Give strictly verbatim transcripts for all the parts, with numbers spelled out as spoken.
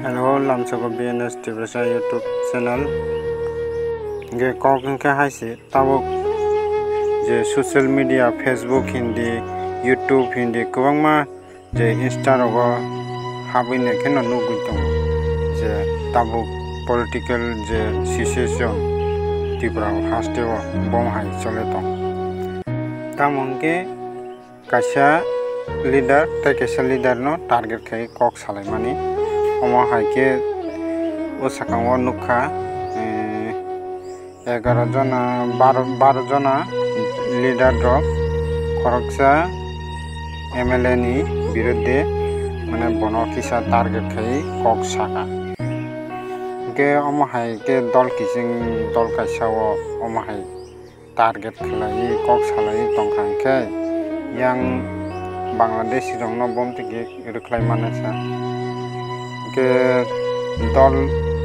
Hello, lamsoko B N S Tiprasa YouTube channel. Hingke kok hingke hai se tabuk je social media, Facebook hindi, YouTube hindi kwbangma je Insta rogo habwi nai kheno nugwi tongo je tabuk political je situation Tripura hasteo bom hai chole tong. Tamo hingke kaisa leader tei kaisa leader no target khai kok salaimani. Omo hai khe o sakang o nukha, eh, egaroh jona, baro, baro jona leader rok khoroksa M L A ni biruddhe, mane, bono kisa target khai kok saka. Hingke omo hai khe dol kiching dol kaisa o omo hai target khlaiwi kok salaiwi tongkha hwnkhe, yang Bangladeshi rokno bomtwi khe rwkhlai mano sa. Hwnkhe dol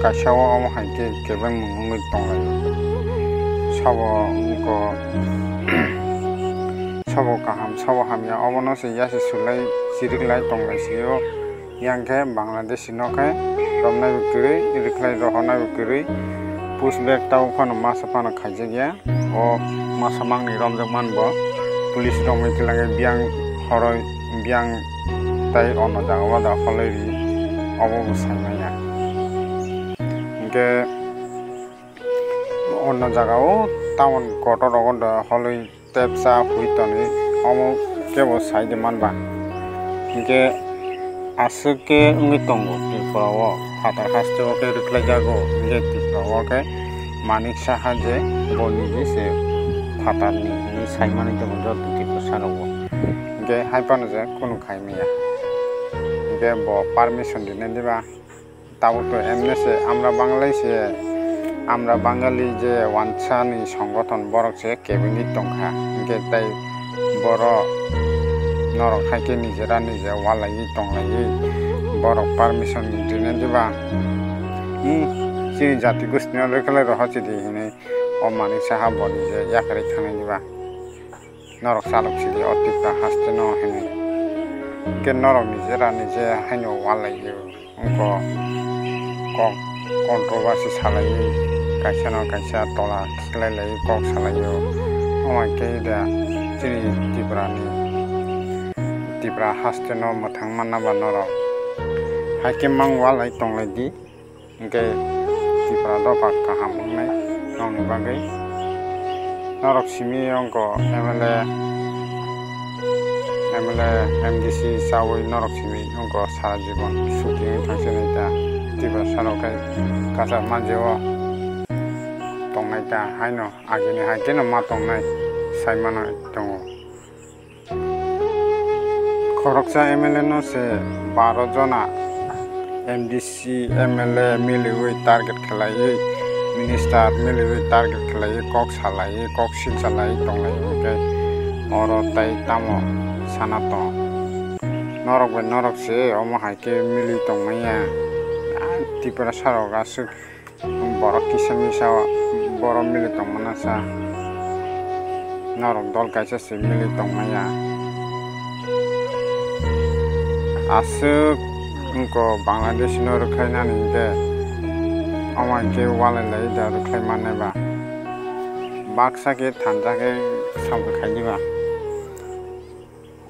kaisa o omo hai khe kebengmung wngwi tonglaio. Sabo wngkha, sabo kaham, sabo hamya, obono se yasi sulai chiriklai tonglaisio. Yang khe Bangladeshi no khe romnai bo kwrwi, rwkhlai rohornai bo kwrwi, push back tao phano masa phano khaijakya. O masa mangni romjak man bo police romwi twlangwi biyang horoi biyang tai ono jaga o da holoi ri, obo bo sai manya. Hingke ono jaga o town kotor rogo da holoi tepsa hui tonwi omo kebo sai de manba. Hingke aswk khe wngwi tongo Tripura o, phatar haste o khe rwkhlai jago, hingke Tripura o khe Manik Saha je bo niji se phatar ni hinwi sai mani tongo joto Tiprasa rogo. Hingke hai phano je kunu khai maya. Hingke bo permission rinai diba? Tabuk to emne se, amra Bangali se, amra Bangali je wansa ni songothon borok se kebengwi tongkha, hingke tei borok norok hai khe nijera nije walaiwi tonglaiwi borok permission rinai diba? Hmm, chini jati gosti no rwkhlai rohor chidi hinwi o Manik Saha bo nije yakarwi thangnai diba? Norok chalok sidi o Tipra haste no hinwi. Hingke norok nijera nije haino walaiyo. Wngkha kok controversy salaiwi kaisa no kaisa tola khiklai laiwi kok salaio. Omo khe da chini Tripura ni, Tripura haste no mwthang manna ba norok. Hai khe mang walai tonglai di. Hingke Tipra dopha kaham wngnai nokni bagwi. Norok simi wngkha M L A, M L A, M D C chawi norok simi wngkha sara jibon suki wng thangsinai ta. Tipra sarok khe kwchar manjio tongnai ta haino agini hai kheno ma tongnai sai mano tongo. Khoroksa M L A no se baro jona M D C, M L A miliwi target khlaiwi, minister miliwi target khlaiwi, kok salaiwi, kok silsalaiwi tonglai hwnkhe oro tai tamo sana tong? Norok bai norok se omo hai khe mili tongmaya. Tipra sarok aswk Borok kisa misa o borok mili tongmana sa. Norok dol kaisa se mili tongmaya. Aswk wngkha Bangladesh no rwkhlainani hwnkhe, omo hwnkhe walai lai da rwkhlai mannai ba. Baksa khe thanja khe samung khai di ba.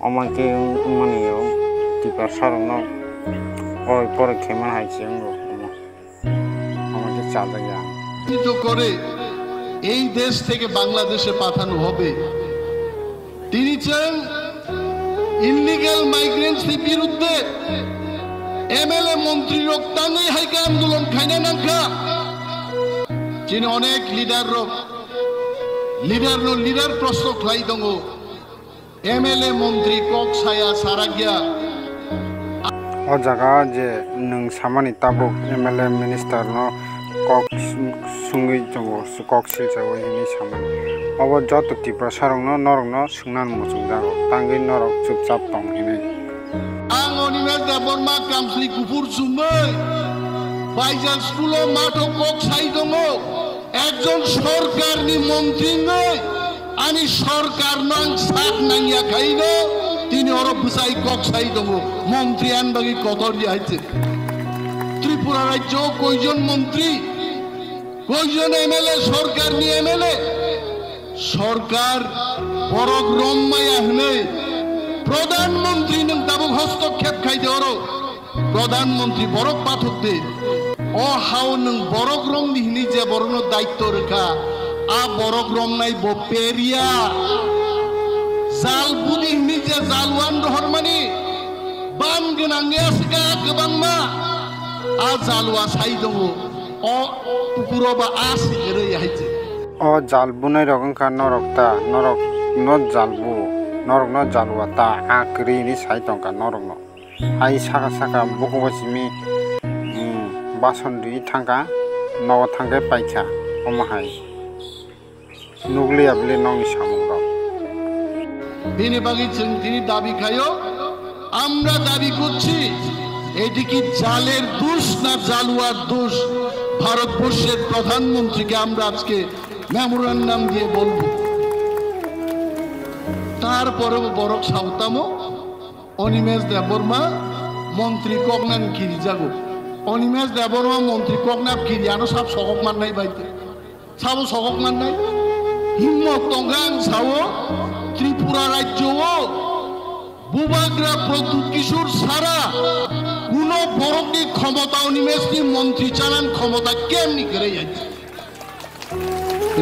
Omo hwnkhe wngmani o Tiprasa rokno oi poroi khaimani hai se wngkha omo. Omo khe chajakya. চিহ্নিত করে এই দেশ থেকে বাংলাদেশে পাঠানো হবে। তিনি চান ইলিগাল মাইগ্রেন্টস বিরুদ্ধে এমএলএ মন্ত্রী রক tangwi hai khe আন্দোলন khaina nangkha. Chini onek leader rok, leader no leader prosto khlai tongo. M L A montri kok saya sarakya. O jaga je nwng samani tabuk M L A minister no kok sungwi tongo, kok silchawi hinwi samani. Obo joto Tiprasa rokno norokno swngnani muchungjago, tangwi norok chupchap tong hinwi. Ang Animesh Debbarma kamsli kuphur chumwi Baijal school o matho kok sai tongo. Ekjon sorkarni montri wngwi ani sorkarno ang sak nangya khaino tini oro bwsai kok sai tongo, montri ani bagwi kotor ya hai se. Tripura Rajyo koijon montri, koijon M L A, sorkarni M L A, sorkar borok rom maya hwnwi Pradhan Mantri nwng tabuk hostokkhep khai de oro. Pradhan Mantri borok pathok de. O hao nwng borok romni hwnwi je borokno daitto rwkha, a borok romnai bo peria. Jal budi hwnwi je jalwan rohormani ban gwnang ya swkha kwbangma. A jalwa sai tongo. O pukuro ba a sikirwi hai se. O jal bunai rok wngkha norok ta, norok no jal bu, norok no jalwa ta, a kwrwi hwnwi sai tongkha norok no. Hai saka saka bukubo simi, mm, bason rwi thangkha, nogo thangkhe paikha, omo hai. Nukliya bile nokni samungrok. Bini bagwi chwng tini dabi khaio, আমরা দাবি করছি, এটি কি জালের দোষ না জালুয়ার দোষ? ভারতবর্ষের প্রধানমন্ত্রীকে আমরা আজকে মেমোরান্ডাম দিয়ে বলবো। তারপরেও বরক সাউতামো অনিমেষ দেববর্মা মন্ত্রী ককনান কিরি যাগো। অনিমেষ দেববর্মা মন্ত্রী ককনাপ কিরি আনো সাপ সহক মান্নাই বাইতে। Sabo sogok mannai? Himmok tongkha ang sao, Tripura rajyo o Bubagra Pradyut Kishore sara kuno borokni khomota, Onimeshni montri chanan khomota kemni kwrwi hai.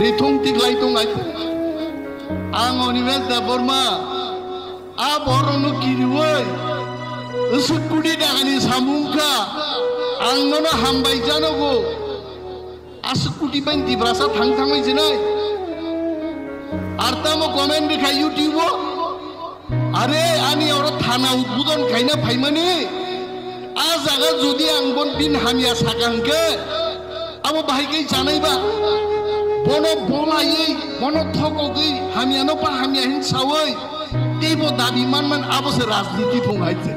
Rithung tiklai tong hai. Ang Onimesh Debbarma a borokno kiriwi usuk kudi dagani samung kha, ang nono hambai janogo. Aswk kuti bai Tiprasa thang thangwi sinai. Ar tamo comment rikha YouTube o. Are ani oro thana udbodon khaina phaimani. A jaga jodi ang bon bin hamya saka hwnkhe, abo bahai khe chanai ba. Bono bolaiwi, bono thokogwi hamya no pa hamya hin sawi. Teibo dabi manman abo se rajniti phung hai se.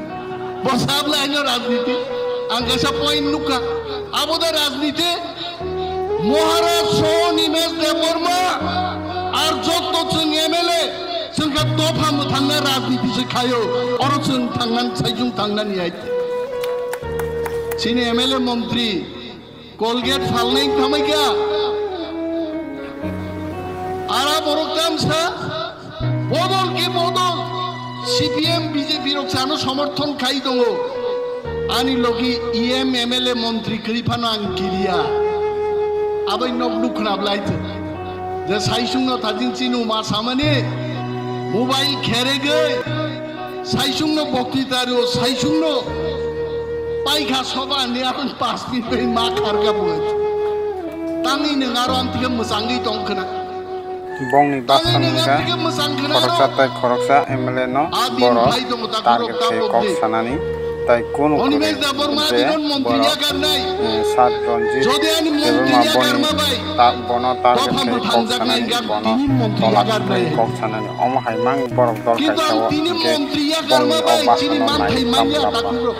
Bo sabla haino rajniti. Ang kaisa point nukha. Abo da rajniti. Maharaj Soho Nimesh Debbarma ar jotto chwng M L A chwng kha dopha mwthangna rajniti se khaio. Oro chwng thangnan, saichung thangnani hai. Chini M L A montri Colgate phalnai thamai kha. Ara borok tamsa bodol ki bodol C P M B J P rok sano somorthon khai tongo. Ani logi E M M L A montri kwrwi phano ang kiriya. Abai nok nuk khna blai tho. Je saisung no thajin chinu ma samani mobile kheregwi. Saisungno boktwi tario, saisungno paikha soba ni ang pas ni bai ma kharga buat. Tangwi nwng aro ang tige mwchangwi tong khna. Bongni basa nwng ang tige mwchang khna khoroksa aro. Tai khoroksa M L A no a din boro phai tongo ta target gorok ta khe kok bokdi. Sanani tai kunu Onimesh Debbarma je dinon montri borok, yakarnai. Eh, Sat Ranjit jodi ani montri Debbarma yakarma boni bai ta-, bono target dopha khe kok bwthang sanani, jaknai bono tini montri tolak yakarnai. Khe kok sanani. Omo hai mang borok dol kintu kaisa ang o tini hingke montri yakarma bongni o bai basa chini no nai manthai manya tabla takhuk rok.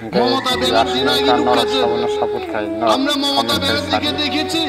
Hingke Mamata Banerjee no ini rok nukha je. Sabono support khai norok amra Mamata comment khai Banerjee ke sadi. Dekhechi.